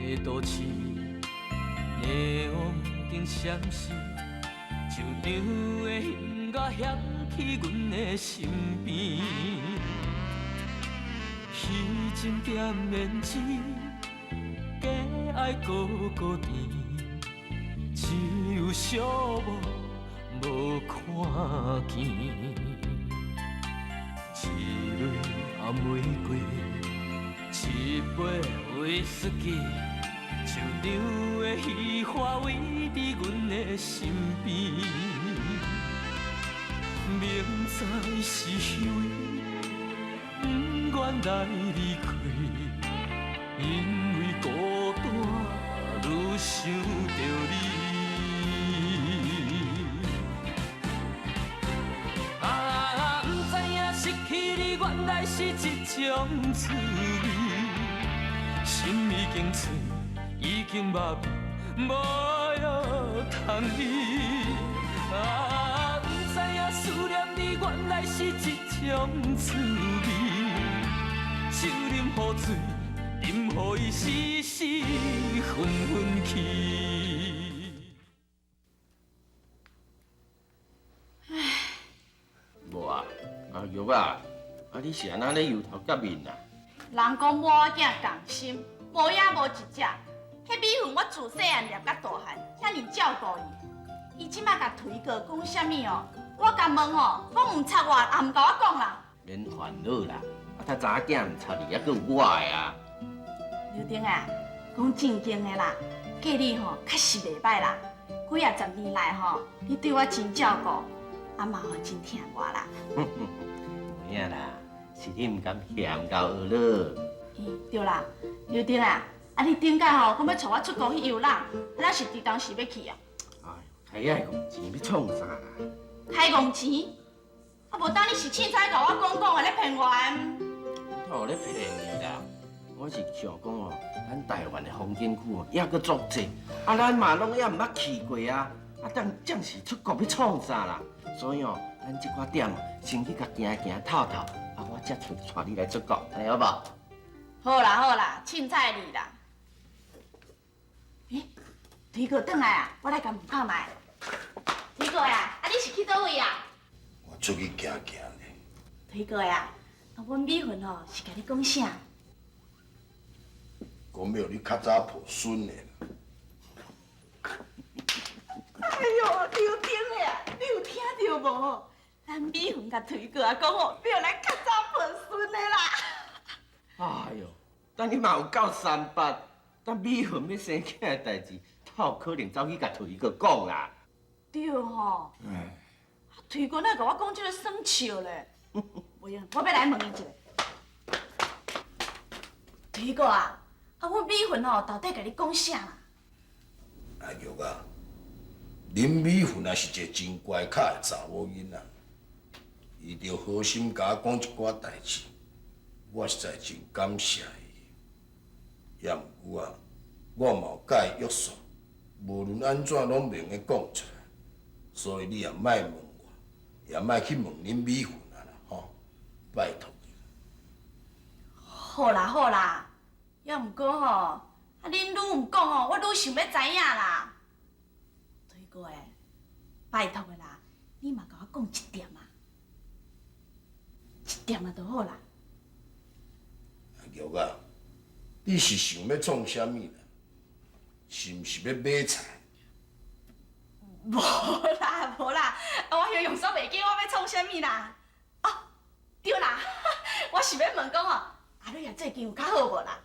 的都市，霓虹灯闪烁，球场的音乐响起阮的身边。彼一点胭脂，假爱阁阁甜，只有寂寞无看见。一蕊红玫瑰，一杯威士忌，球场的虚华围伫阮的身边。明知是虚伪，不愿来离开，因为孤单，愈想著你。啊，不知影失去你，原來是一種滋味。心已經碎，已經麻痹，無藥通醫。啊，不知影思念你，原來是一種滋味。酒啉予醉，啉予伊死死昏昏去。無啊，阿玉啊，啊你是按怎咧油頭革面啊？人講某仔囝仝心，無影無一隻。彼米粉我自細漢念甲大漢，遐爾照顧伊。伊這擺共推哥講啥物哦？我共問哦，講毋插我，也毋共我講啦。免煩惱啦，啊他查某囝毋插你，猶閣有我的啊。劉丁啊，講正經的啦，嫁你吼確實袂䆀啦。幾仔十年來吼，你對我真照顧，啊嘛吼真疼我啦。有影啦，是你毋甘嫌到學了。對啦，劉丁啊，啊你頂擺吼講欲帶我出國去遊覽，啊咱是佇當時欲去啊？哎，開遐戇錢欲創啥啦？開戇錢？啊無當你是凊彩共我講講的咧騙我的？我有咧騙你啦！我是想講哦，咱台灣的風景區哦，猶閣足濟，啊咱嘛攏猶毋捌去過啊，啊等暫時出國欲創啥啦？所以哦，咱這寡點先去共行行透透，啊我才出帶你來出國，按呢好無？好啦好啦，凊彩你啦。欸，推哥轉來啊，我來共問看覓。推哥啊，啊你是去佗位啊？我出去行行咧。推哥啊，啊阮美雲吼是共你講啥？講欲予你較早抱孫的啦。哎喲，劉丁的啊，你有聽著無？咱美雲共推哥啊講吼，欲予咱較早抱孫的啦。哎喲，等你嘛有夠三八，等美雲欲生囝的代誌，透可能走去共推哥講啦。對吼。嗯。推哥哪會共我講這个耍笑咧？袂用，我欲來問伊一下。推哥啊，啊，阮美雲吼，到底共你講啥啦？阿玉啊，恁美雲也是一个真乖巧的查某囡仔，伊著好心共我講一寡代誌，我實在真感謝伊。也毋過啊，我嘛有共伊約束，無論按怎攏袂用得講出來，所以你也莫問我，也莫去問恁美雲啊啦，吼，拜託你。好啦好啦，也毋過吼，啊恁愈毋講吼，我愈想欲知影啦。推哥的，拜託的啦，你嘛共我講一點啊，一點仔就好啦。阿玉啊，你是想欲創啥物啦？是毋是欲買菜？無啦無啦，我形容煞袂記我欲創啥物啦。哦，對啦，我是欲問講哦，阿女仔最近有較好無啦？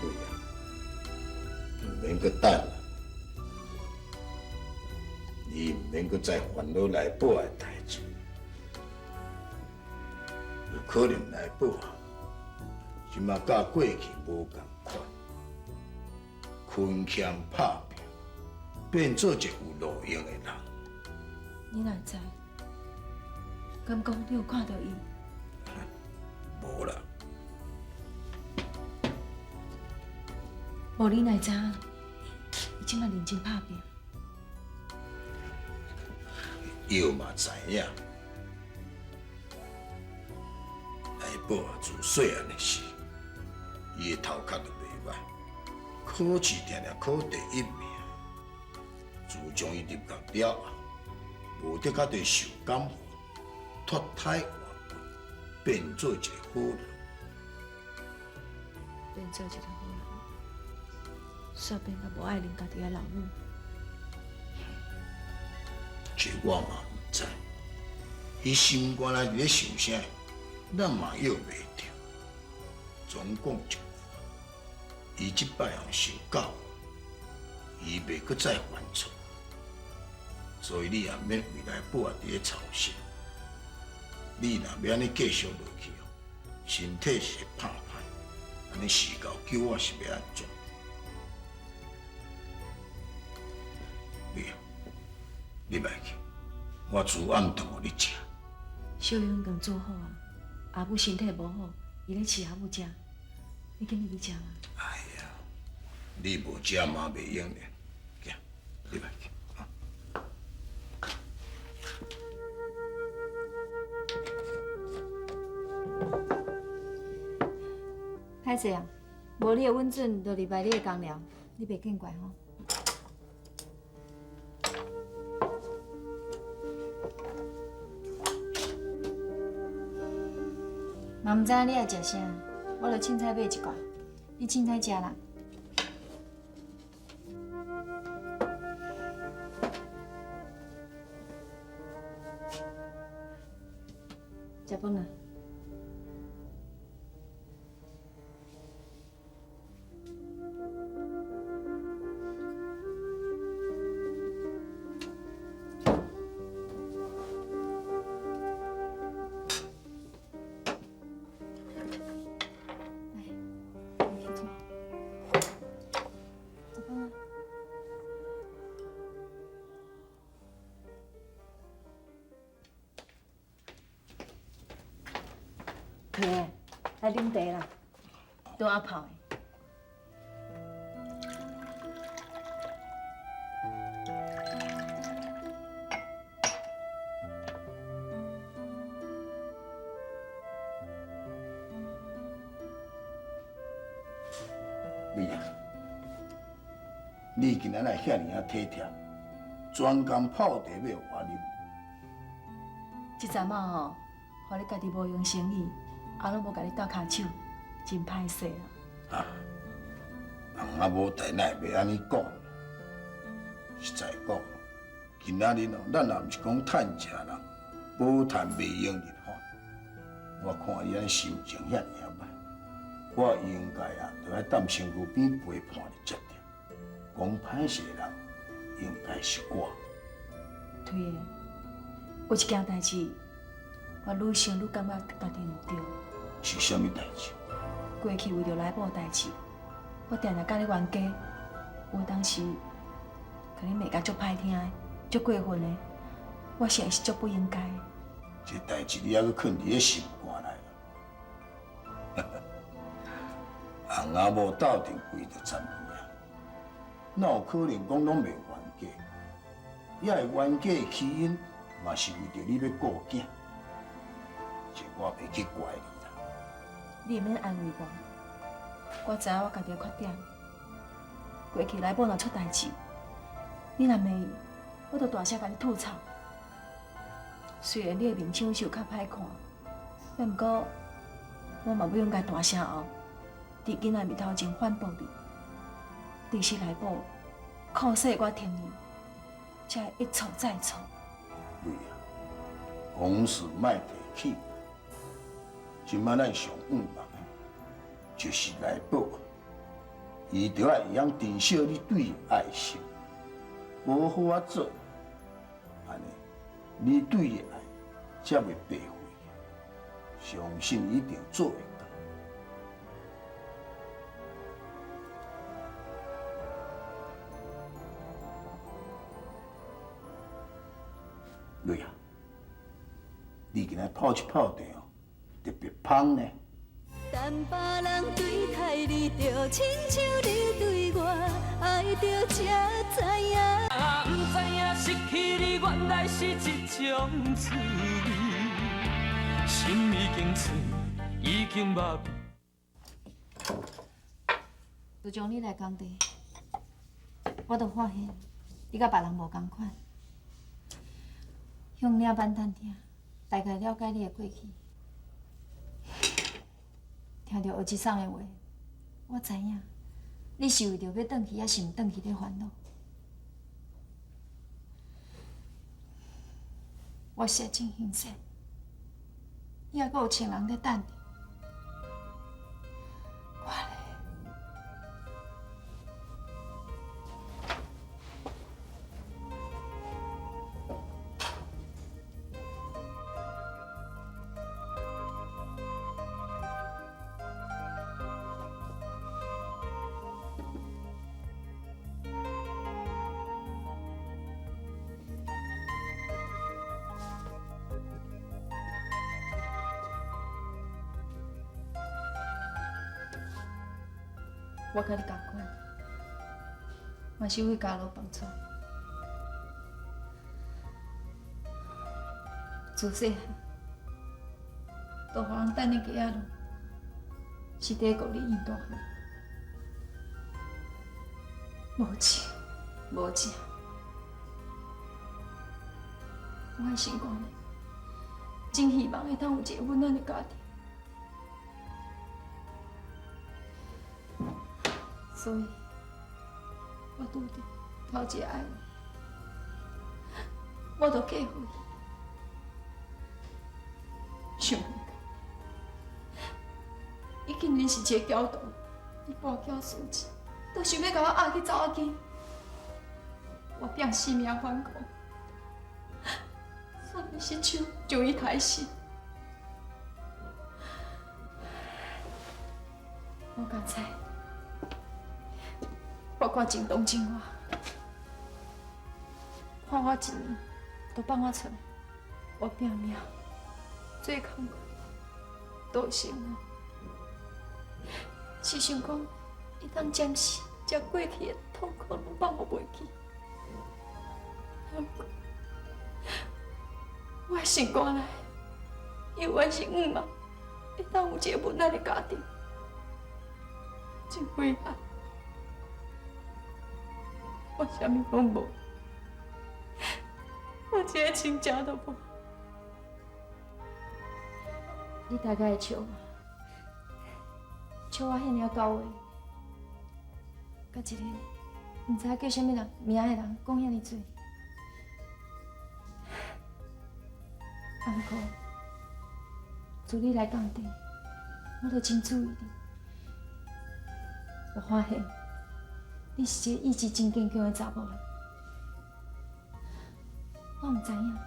對啊，毋免閣等啦，你毋免閣再煩惱來寶的代誌，有可能來寶啊，這馬佮過去無仝款，勤儉拍拚，變做一個有路用的人。你哪會知？敢講你有看著伊？無啦。無你哪會知影？伊這擺認真拍拚。藥嘛知影，來寶啊，自細漢的時，伊的頭殼就袂䆀，考試定定考第一名。自從伊入學了後，無得較濟受感化，脫胎換骨，變做一個好人。變做一個好人，煞變甲無愛認家己的老母。這我嘛毋知，伊心肝內佇咧想啥，咱嘛約袂著。總講一句，伊這擺哦受教，伊袂閣再犯錯，所以你也免為來寶仔佇咧操心。你若欲按呢繼續落去哦，身體是會拍歹，按呢時到久我是欲按怎？你啊，你莫去，我煮暗頓予你食。小英已經煮好啊，阿母身體無好，伊咧飼阿母食，你緊入去食啊。哎呀，你無食嘛袂用咧，行，你莫去。歹勢啊，無你的允准，就入來你的工寮，你袂見怪吼。嘛毋知影你愛食啥，我就凊彩買一寡，你凊彩食啦。食飯啊！來，你去坐。食飯啊！摕，來啉茶啦，拄仔泡的。你啊，你今仔日遐爾仔體貼，專工泡茶欲予我啉。這陣仔吼，予你家己無閒生意，也攏無共你鬥跤手，真歹勢啊！啊，翁仔某代哪會欲按呢講？實在講，今仔日哦，咱也毋是講趁食人，無趁袂用日吼。我看伊按呢心情遐爾仔歹，我應該啊，著愛踮身軀邊陪伴你才對。講歹勢的人，應該是我。推的，有一件代誌，我愈想愈感覺家己毋對。是啥物代誌？過去為著來某代誌，我定定佮你冤家，有當時，共你罵甲足歹聽的，足過分的，我實在是足不應該的。這代誌你猶閣囥佇咧心肝內啦。翁仔某鬥陣幾著十年啊，哪有可能講攏袂冤家？也會冤家的起因，嘛是為著你欲顧囝，這我袂去怪你啦。你毋免安慰我，我知影我家己的缺點。過去來某若出代誌，你若罵伊，我就大聲共你吐槽。雖然你的面相是有較歹看，但毋過我嘛不應該大聲吼，佇囡仔面頭前反駁你。其實來某靠勢我聽伊，才會一錯再錯。對啊，往事莫提起。這擺咱上向望的，就是來寶，伊著愛會曉珍惜你對伊的愛心，無好仔做，按呢，你對伊的愛才袂白費。相信伊一定做會到。蕊，近来泡一泡茶哦，特别芳呢。等别人对待你，就亲像你对我爱著才知影。毋知影失去你，原来是一种滋味，心已经醉，已经麻痹。自从你来工地，我就发现你佮别人无仝款。向领班探听，大概了解你的过去。听著学姊送的话，我知影你是为著欲转去，抑是毋转去咧烦恼。我实在真欣羡，你犹阁有情人咧等你。我咧。我佮你仝款，嘛是为家路放出。自细汉，都予人等咧街仔路，是第一个你养大汉，无钱无食，我的心肝内真希望会当有一个温暖的家庭。所以，我拄著头一个爱我，我就嫁予伊。想袂到，伊竟然是一个娇惰，伊跋筊输钱，都想欲共我压去走仔去。我拼性命反抗，煞是失手将伊刣死。我敢知。法官真同情我，判我一年，就放我出来。我拼命做工课，多生活，是想讲会当暂时将过去的痛苦拢放予袂记。不过，我的心肝内犹原是向望会当有一个温暖的家庭，真遗憾。我啥物拢无，我一个亲情都无。你大概会笑我，笑我遐尔仔厚话，佮一个毋知影叫啥物人名的人讲遐尔济。毋过，自你来工地，我就真注意你，我发现。你是一个意志真坚强的查某人，我毋知影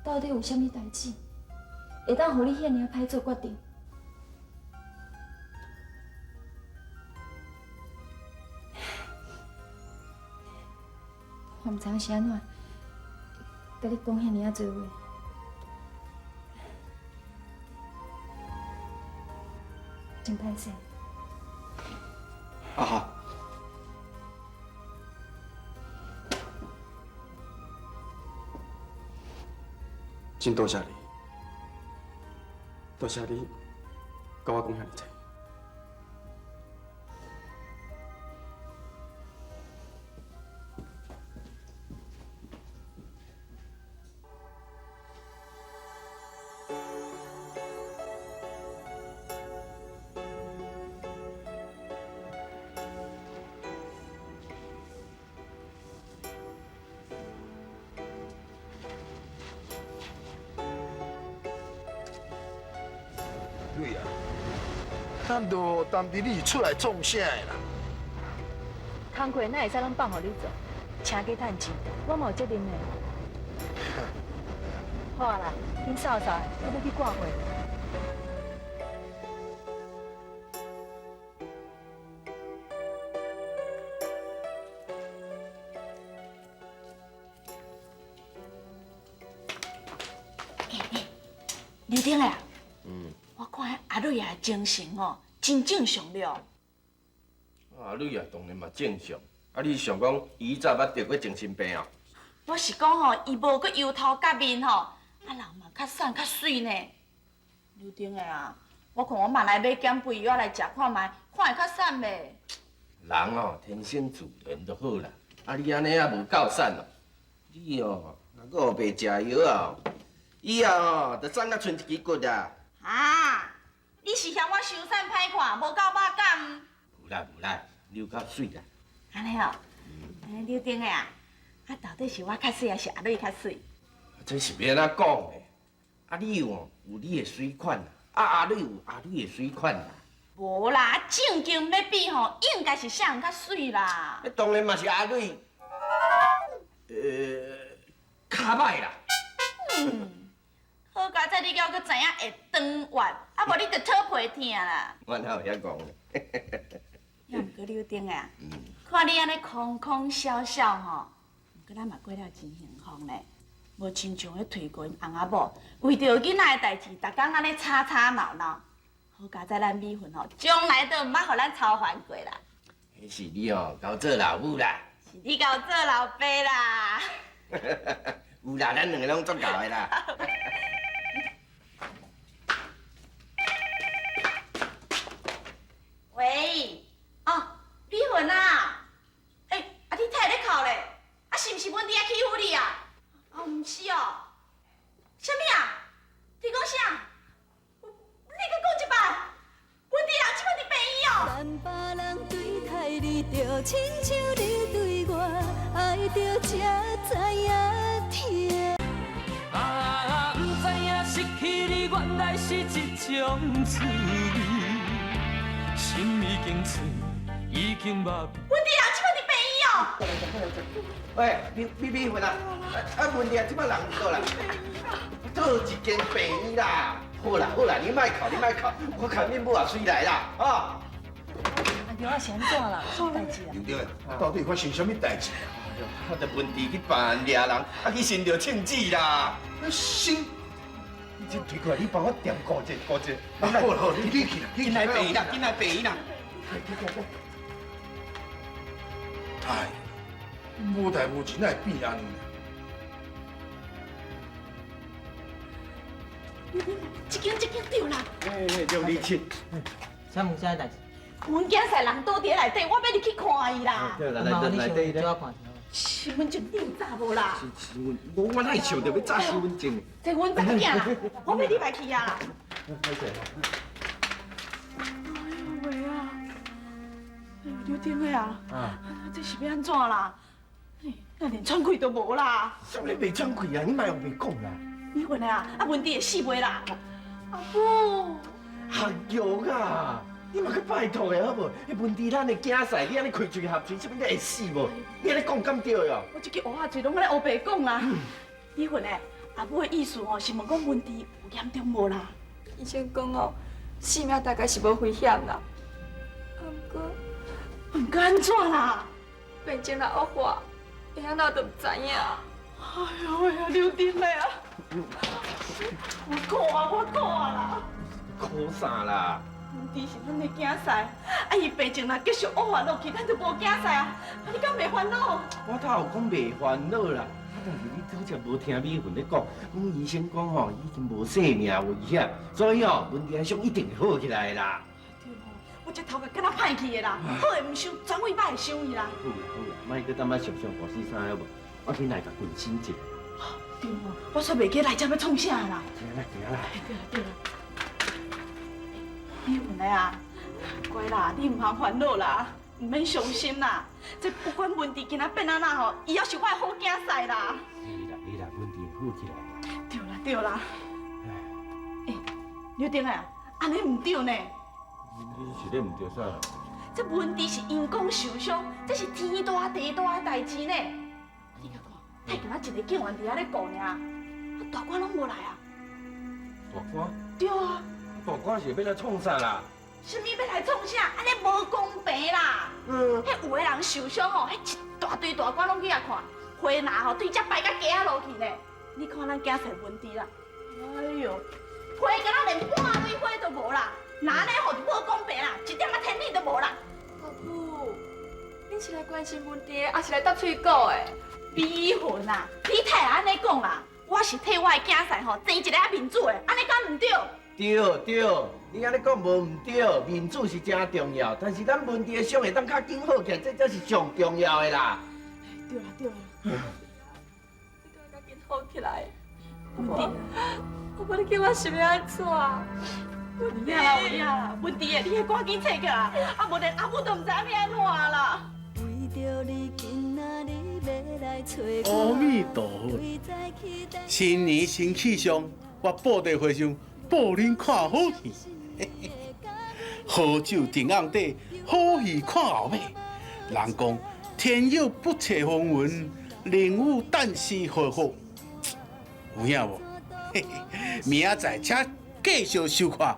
到底有啥物代志会当予你遐尔仔歹做决定。我毋知影是按怎，共你讲遐尔仔济话。真歹势。啊哈。真多谢你，多谢你佮我讲遐尔济。对啊，咱就当伫你出来创啥的啦？工课哪会使拢放予你做，请假趁钱，我嘛有责任的。好啊啦，紧扫扫，我欲去挂货。丁啊，我看阿蕊啊精神吼，真正常了。阿蕊啊，当然嘛正常。啊，你想讲伊早捌得过精神病哦？我是讲吼，伊无阁油头革面吼，啊人嘛较瘦较媠呢。刘丁的啊，我看我嘛来买减肥药来食看觅，看会较瘦袂？人哦，天生自然就好啦。啊，你按呢也无够瘦哦。你哦，若阁乌白食药啊，以后哦，就瘦甲賰一支骨啊。啊！你是嫌我伤瘦歹看，无够肉感？无啦无啦，你有够媠啦。按呢哦，刘丁的啊，啊到底是我较媠，还是阿蕊较媠？这是欲按怎讲的？啊，你哦有你的媠款，啊阿蕊有阿蕊的媠款啦。无啦，正经欲比吼，应该是啥人较媠啦？那当然嘛是阿蕊，较歹啦。嗯，好佳哉，你犹阁知影会当月，啊无你就讨皮疼啦。我哪有遐戆？也毋过刘丁啊，看你按呢空空笑笑吼，毋过咱嘛过了真幸福呢。无亲像彼推过𪜶翁仔某，为著囡仔的代志，逐工按呢吵吵闹闹。好佳哉，咱美云吼，从来都毋捌予咱操烦过啦。彼是你哦，𠢕做老母啦。是你𠢕做老爸啦。有啦，咱两个拢足𠢕的啦。喂，哦，美云啊，欸，啊你太咧哭咧，啊是毋是阮伫遐欺负你啊？哦，毋是哦，啥物啊？你讲啥？你阁讲一摆，阮弟人这摆伫病院哦。等别人对待你，就亲像你对我，爱著才知影疼。啊，毋知影失去你，原来是一种滋味。心已经碎，已经麻痹。阮弟人这摆伫病院哦。喂，美美美云啊，啊，问题啊，这摆人伫佗啦？佗一间病院啦。好啦好啦，你莫哭，你莫哭，我看恁母也随来啦，啊。阿娘啊，是按怎啦？啥代志啊？刘丁，到底发生啥物代志啊？哎呦，我著文治去办掠人，啊去生著枪子啦。生？你这推过来，你帮我掂顾者顾者。好啦好，你去啦，紧来病院啦，紧来病院啦。哎，无代无志，哪会变按呢？这间这间对啦。哎，627。啥物啥代志？阮囝婿人倒伫内底，我欲入去看伊啦。对啦，来内底咧。身份证你有查无啦？身份，我哪会想著欲查身份证？这阮查某囝啦，我欲入来去啊啦。歹势。哎呦喂啊！哎呦，刘丁的啊，这是欲按怎啦？那连喘气都无啦。啥物袂喘气啊？你莫乌白讲啦。美云啊，啊文治会死袂啦？阿母，阿玉啊，你嘛去拜托的好无？彼文治咱的囝婿，你按呢开嘴合喙，啥物你会死无？你按呢讲敢对哦？我这句乌仔嘴拢按呢乌白讲啦。美云的，阿母的意思吼是问讲文治有严重无啦？医生讲哦，性命大概是无危险啦。啊，毋过，毋过按怎啦？病情若恶化，会按怎就毋知影。哎呦喂啊，刘丁的啊！我苦啊，我苦啊啦！苦啥啦？文治是咱的囝婿，啊伊病情若继续恶化落去，咱就无囝婿啊！啊你敢袂烦恼？我哪有讲袂烦恼啦？啊，但是你拄才无听美云咧讲，讲医生讲吼已经无生命危险，所以哦，文治伤一定会好起来的啦。对吼，我这头壳敢若歹去的啦，好的毋想，专为歹的想伊啦。好啦好啦，莫阁淡仔想想五四三好无？我去来共关心一下。对吼，我煞袂记来遮欲创啥啦。行啦行啦。对啦对啦。美云的啊，乖啦，你毋通烦恼啦，毋免伤心啦。这不管文治今仔变按怎吼，伊犹是我的好囝婿啦。会啦会啦，文治会好起来啦。对啦对啦。欸，刘丁啊，按呢毋对呢。你是咧毋对啥？这文治是因公受伤，这是天大地大的代志呢。你共看，太敢若一个警员伫遐咧顾尔，啊大官拢无来啊。大官？对啊。大官是欲来创啥啦？啥物欲来创啥？按呢无公平啦！嗯。彼有的人受伤吼，彼一大堆大官拢去遐看，花篮吼对遮摆甲街仔落去呢。你看咱囝婿文治啦，哎哟，花敢若連半蕊花都無啦。若按呢吼就無公平啦，一點仔天理都無啦。阿母，恁是來關心問題的，抑是來搭喙鼓的？美雲啊，你太按呢講啦，我是替我的囝婿吼爭一个面子的，按呢敢毋對？對對，你按呢講無毋對，面子是誠重要，但是咱文弟的傷會當較緊好起來，這才是上重要的啦。對啦對啦，你閣較緊好起來。文弟，我無你叫我是欲按怎？有影啦有影啦，文弟的，你彼趕緊醒起來，啊無連阿母都毋知影欲按怎啦。阿彌陀佛，新年新氣象，我布袋和尚報恁看好戲，好酒定甕底，好戲看後尾。人講天有不測風雲，人有旦夕禍福，有影無？明仔載請繼續收看。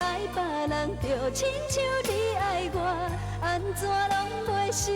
愛別人，就親像你愛我，按怎攏袂是。